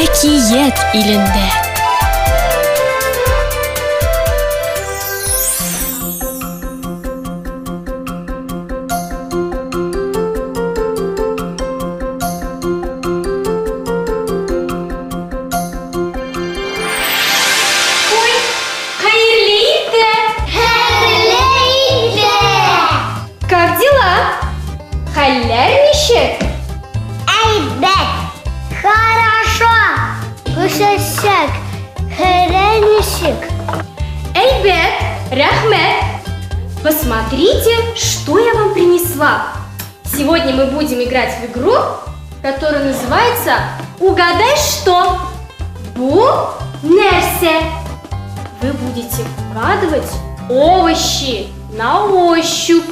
Әкият илендә. Ой, хәерле иртә! Хәерле иртә! Как дела? Хәлләр ничек? Әйбәт! Хорошо! Гөлчәчәк, хәлләр ничек? Әйбәт, рәхмәт! Посмотрите, что я вам принесла. Сегодня мы будем играть в игру, которая называется «Угадай что». Бу нәрсә. Вы будете угадывать овощи на ощупь.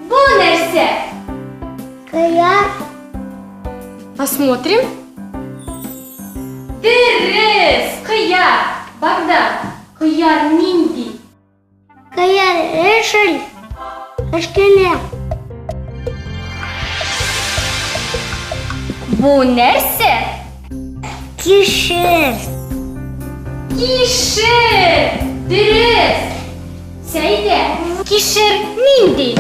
Бу нәрсә. Кыяр. Посмотрим. Дөрес, кыяр. Богдан, кыяр нинди? Кыяр яшел, кечкенә. Бу нәрсә? Кишер. Кишер! Дөрес! Сәйдә, кишер нинди?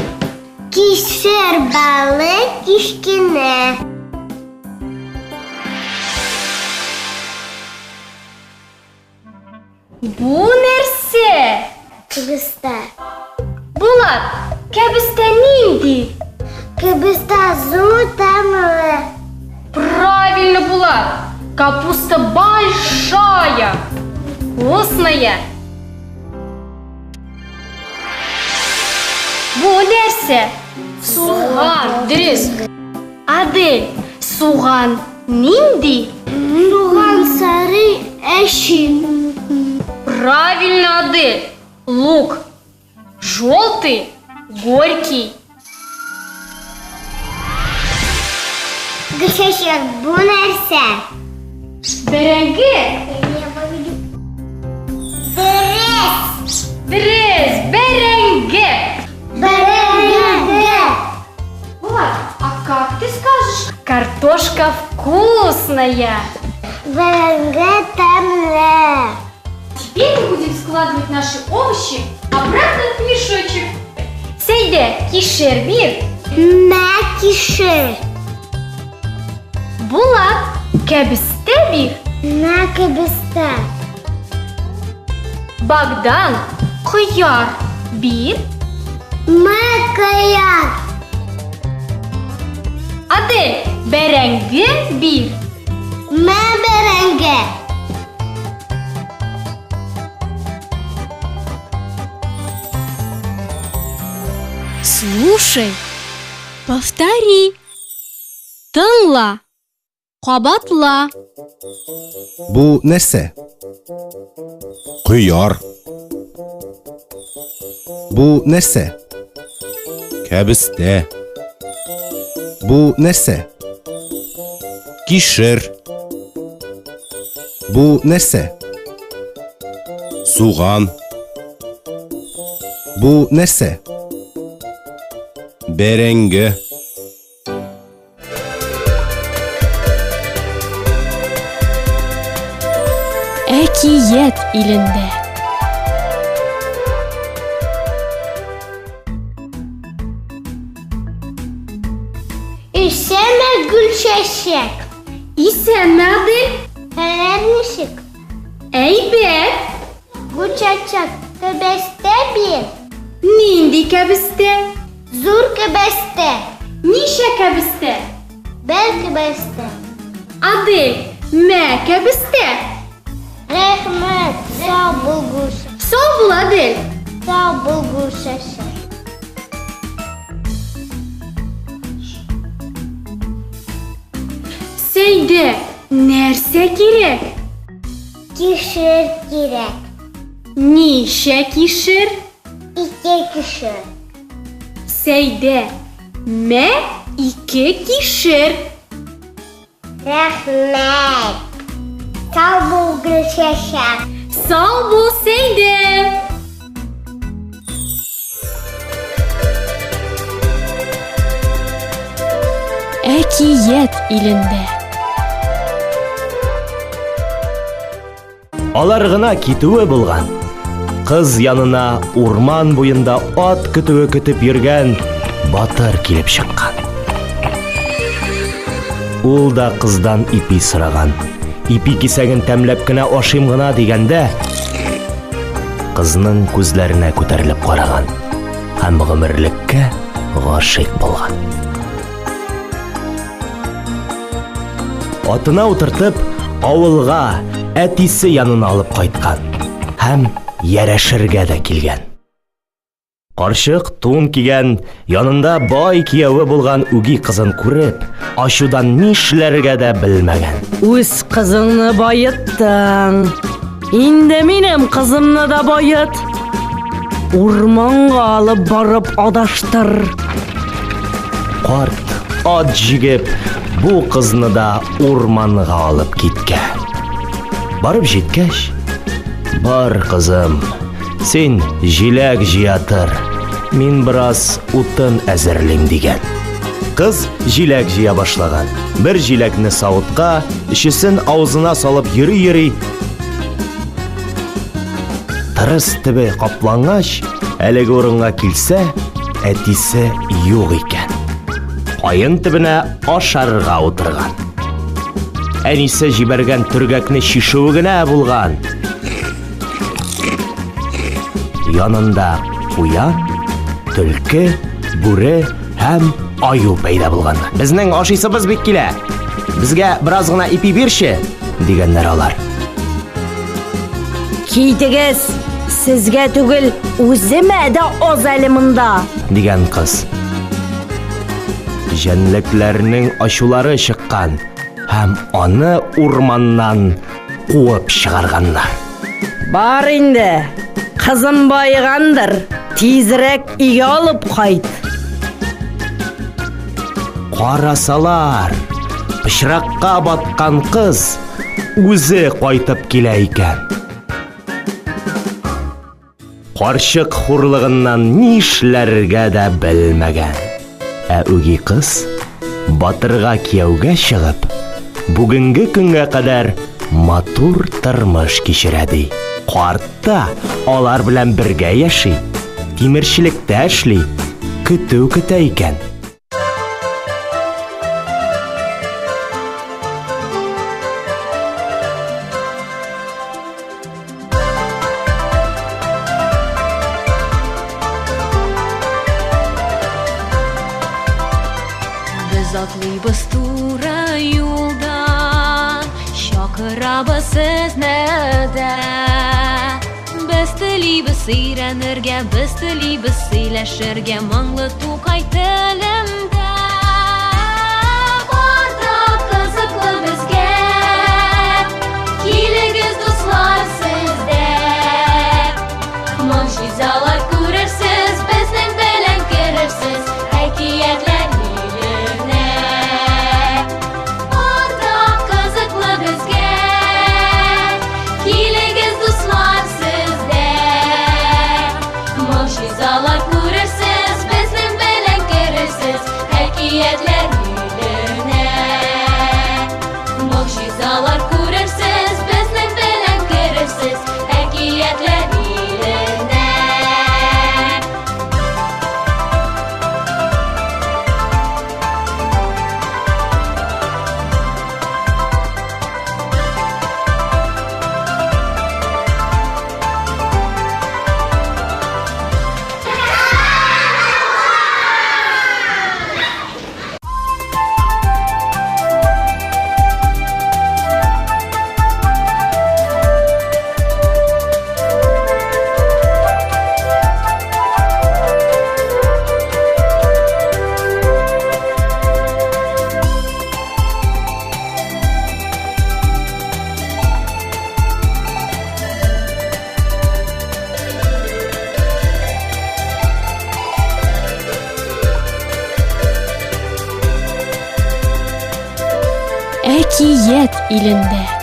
Кишер балы кечкенә. Бу нәрсә? Кәбестә. Булат, кәбестә нинди? Кәбестә зур тәмле. Правильно, Булат. Капуста большая, вкусная. Бу нәрсә? Суган. Дөрес. Адель, суган нинди? Суган сары әче. Правильно, Адель. Лук. Желтый, горький. Гөлчәчәк, бу нәрсә? Бәрәңге. Дөрес! Дөрес, бәрәңге. Бәрәңге! Булат, а как ты скажешь? Картошка вкусная. Бәрәңге тәмле. Теперь мы будем складывать наши овощи обратно в мешочек. Сәйдә, кишер бир. Мә кишер. Булат, кәбестә бир. Мә кәбестә. Богдан, кыяр бир. Мә кыяр. Адель, бәрәңге бир. Мә бәрәңге. Слушай, повтори. Тыңла, кабатла. Бу нәрсә? Кыяр. Бу нәрсә? Кәбестә. Бу нәрсә? Кишер. Бу нәрсә? Суган. Бу нәрсә? Бәрәңге. Әкият илендә. Исәнме, Гөлчәчәк. Исәнме, Адель. Хәлләр ничек? Әйбәт. Гөлчәчәк, кәбестә бир. Нинди кәбестә? Зур кәбестә. Ничә кәбестә? Бер кәбестә. Адель, мә кәбестә. Рәхмәт, сау бул, Гөлчәчәк. Сау бул, Адель. Сау бул, Гөлчәчәк. Сәйдә, нәрсә кирәк? Кишер кирәк. Ничә кишер? Ике кишер. Сәйдә, мә ике кишер. Рәхмәт. Сау бул, Гөлчәчәк. Сау бул, Сәйдә. Әкият илендә. Алар гына китүе булган. Кыз янына урман буенда ат көтүе көтеп йөргән батыр килеп чыккан. Ул да кыздан ипи сораган. Ипи кисәген тәмләп кенә ашыйм гына дигәндә, кызның күзләренә күтәрелеп караган һәм гомерлеккә гашыйк булган. Атына утыртып, авылга, әтисе янына алып кайткан һәм ярәшергә дә килгән. Карчык тун кигән, янында бай кияве булган үги кызын күреп, ачудан нишләргә дә белмәгән. Үз кызыңны баеттың. Инде минем кызымны да бает. Урманга алып барып адаштыр. Карт ат җигеп, бу кызны да урманга алып киткән. Барып җиткәч, бар кызым, син җиләк җыя тор, мин бераз утын әзерлим дигән. Кыз җиләк җыя башлаган. Бер җиләкне савытка, өчесен авызына салып йөри-йөри, тырыс төбе каплангач, әлеге урынга килсә, әтисе юк икән. Каен төбенә ашарга утырган. Әнисе җибәргән төргәкне чишүе генә булган. Янында куян, төлке, бүре һәм аю пәйда булган. Безнең ашыйсыбыз бик килә. Безгә бераз гына ипи бирче, дигәннәр алар. Китегез! Сезгә түгел, үземә дә аз әле монда. Дигән кыз. Җәнлекләрнең ачулары чыккан һәм аны урманнан куып чыгарганнар. Бар инде, кызым баегандыр, тизрәк өйгә алып кайт. Карасалар, пычракка баткан кыз үзе кайтып килә икән. Карчык хурлыгыннан нишләргә дә белмәгән. Ә үги кыз батырга кияүгә чыгып, бүгенге көнгә кадәр матур тормыш кичерә ди. Карт та алар белән бергә яши, тимерчелектә эшли, көтү көтә икән. Без атлыйбыз туры юлдан, чакырабыз сезне дә. Без телибез өйрәнергә, без телибез сөйләшергә моңлы Тукай телендә. Бар да кызыклы безгә. Килегез, дуслар, сез дә. Могҗизалар күрерсез, безнең белән керерсез әкиятләр иленә. Бар да кызыклы безгә. Килегез, дуслар, сез дә. Могҗизалар күрерсез, безнең белән керерсез әкиятләр иленә. Могҗизалар күрерсез, безнең белән керерсез әкиятләр иленә. Әкият илендә.